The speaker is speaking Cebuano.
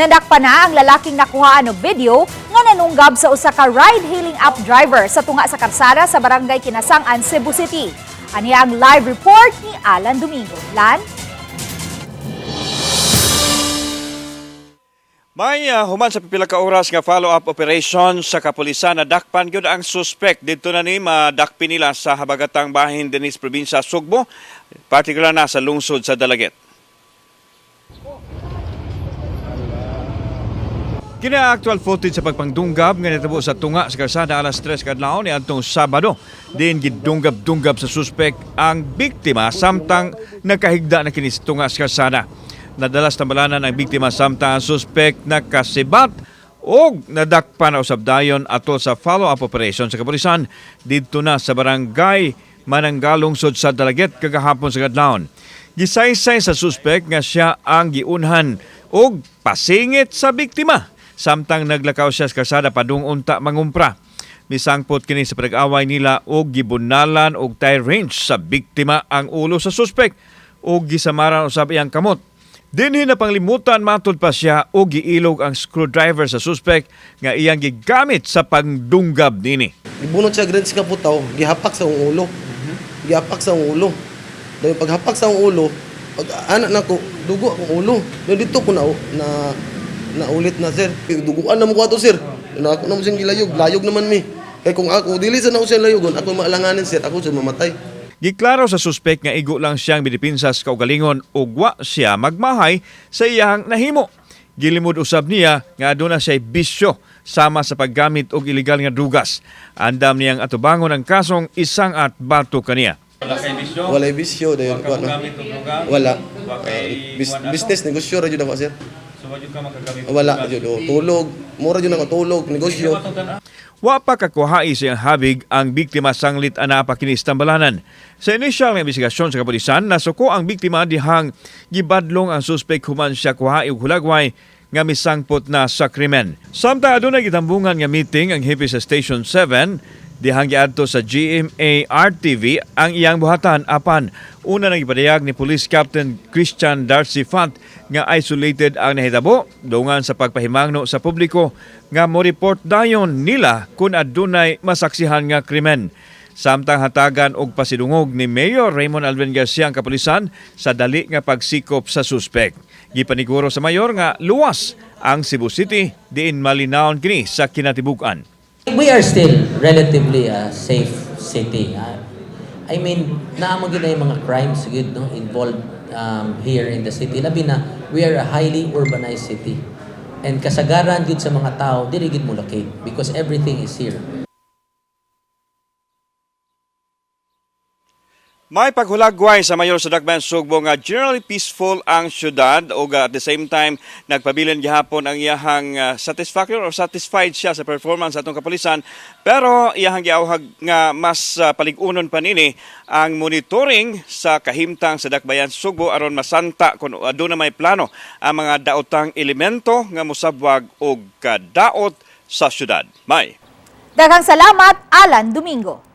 Nadakpan na ang lalaking nakuhaan og video nga nanunggab sa usa ka ride-hailing app driver sa tunga sa karsada sa Barangay Kinasangan, Cebu City. Aniya ang live report ni Alan Domingo. Lan? May human sa pipila ka oras nga follow-up operation sa kapulisan, nadakpan gyud ang suspect. Didto na ni madakpi nila sa habagatang bahin dinhi sa probinsya Sugbo, partikular na sa lungsod sa Dalaguete. Kini ang actual footage sa pagpangdunggab nga nitabo sa tunga sa kalsada alas 3 kadlawon ni adtong Sabado. Diin gidunggab-dunggab sa suspect ang biktima samtang nakahigda na kini sa tunga sa kalsada. Nadalas tambalanan ang biktima samtang ang suspect nakasibat og nadakpan na usab dayon atol sa follow-up operation sa kapulisan didto na sa Barangay Mananggalungsod sa Dalaguete kagahapon sa kadlawon. Gisaysay sa suspect nga siya ang giunhan og pasingit sa biktima samtang naglakaw siya sa kalsada padung unta mangumpra. Misangpot kini sa pag-away nila og gibunalan og tire wrench sa biktima ang ulo sa suspect og gisamaran usab iyang kamot. Dinhi na panglimutan, matud pa siya, og giilog ang screwdriver sa suspect nga iyang gigamit sa pangdunggab nini. Gibunot siya grens ka putaw, gihapak sa akong ulo. Gihapak sa akong ulo. Dahil paghapak sa akong ulo, pag anak nako, dugo akong ulo. Dahil dito ko na na naulit na, sir. Duguan na mo ko ato, sir. Na ako na mo siyang gilayog, layog naman mi. Kay kung ako dili sa na ko siya layogon, ako maalanganin, sir, ako siya mamatay. Giklaro sa suspect nga igo lang siyang midipinsa sa kaugalingon ug wa siya magmahay sa iyang nahimo. Gilimod usab niya nga aduna siya bisyo sama sa paggamit og ilegal nga drugas. Andam niyang atubangon ang kasong isang at bato kaniya. Wala kay bisyo? Walay bisyo dayon ko ano. Wala. Business negosyo ra jud ako, sir. So wa ka makagamit? Wala jud, oh. Tulog, mura jud ako tulog, negosyo. Wa pa kakuhai sa iyang habig ang biktima sanglit ana pa kini sa tambalanan. Sa initial nga investigasyon sa kapulisan, nasuko ang biktima dihang gibadlong ang suspect human siya kuhai og hulagway nga misangpot na sa krimen. Samtang adunay gitambungan nga meeting ang hepe sa Station 7 dihang giadto sa GMA RTV ang iyang buhatan, apan una nang gipadayag ni Police Captain Christian Darcy Fant nga isolated ang nahitabo dungan sa pagpahimangno sa publiko nga mo report dayon nila kung adunay masaksihan nga krimen. Samtang hatagan og pasidungog ni Mayor Raymond Alvin Garcia ang kapulisan sa dali nga pagsikop sa suspek. Gipaniguro sa mayor nga luwas ang Cebu City diin malinawon kini sa kinatibuk-an. We are still relatively a safe city. I mean, naa man gyud na yung mga crimes gyud, no, involved here in the city. Labi na, we are a highly urbanized city. And kasagaran gyud sa mga tao, diri gyud mo locate because everything is here. May paghulagway sa mayor sa Dakbayan Sugbo nga generally peaceful ang syudad ug at the same time nagpabilin gihapon ang iyahang satisfaction or satisfied siya sa performance atong kapulisan, pero iyahang giawhag nga mas palig-unon pa nini ang monitoring sa kahimtang sa Dakbayan Sugbo aron masanta kung aduna may plano ang mga daotang elemento nga mosabwag og kadaot sa syudad. May Daghang salamat, Alan Domingo.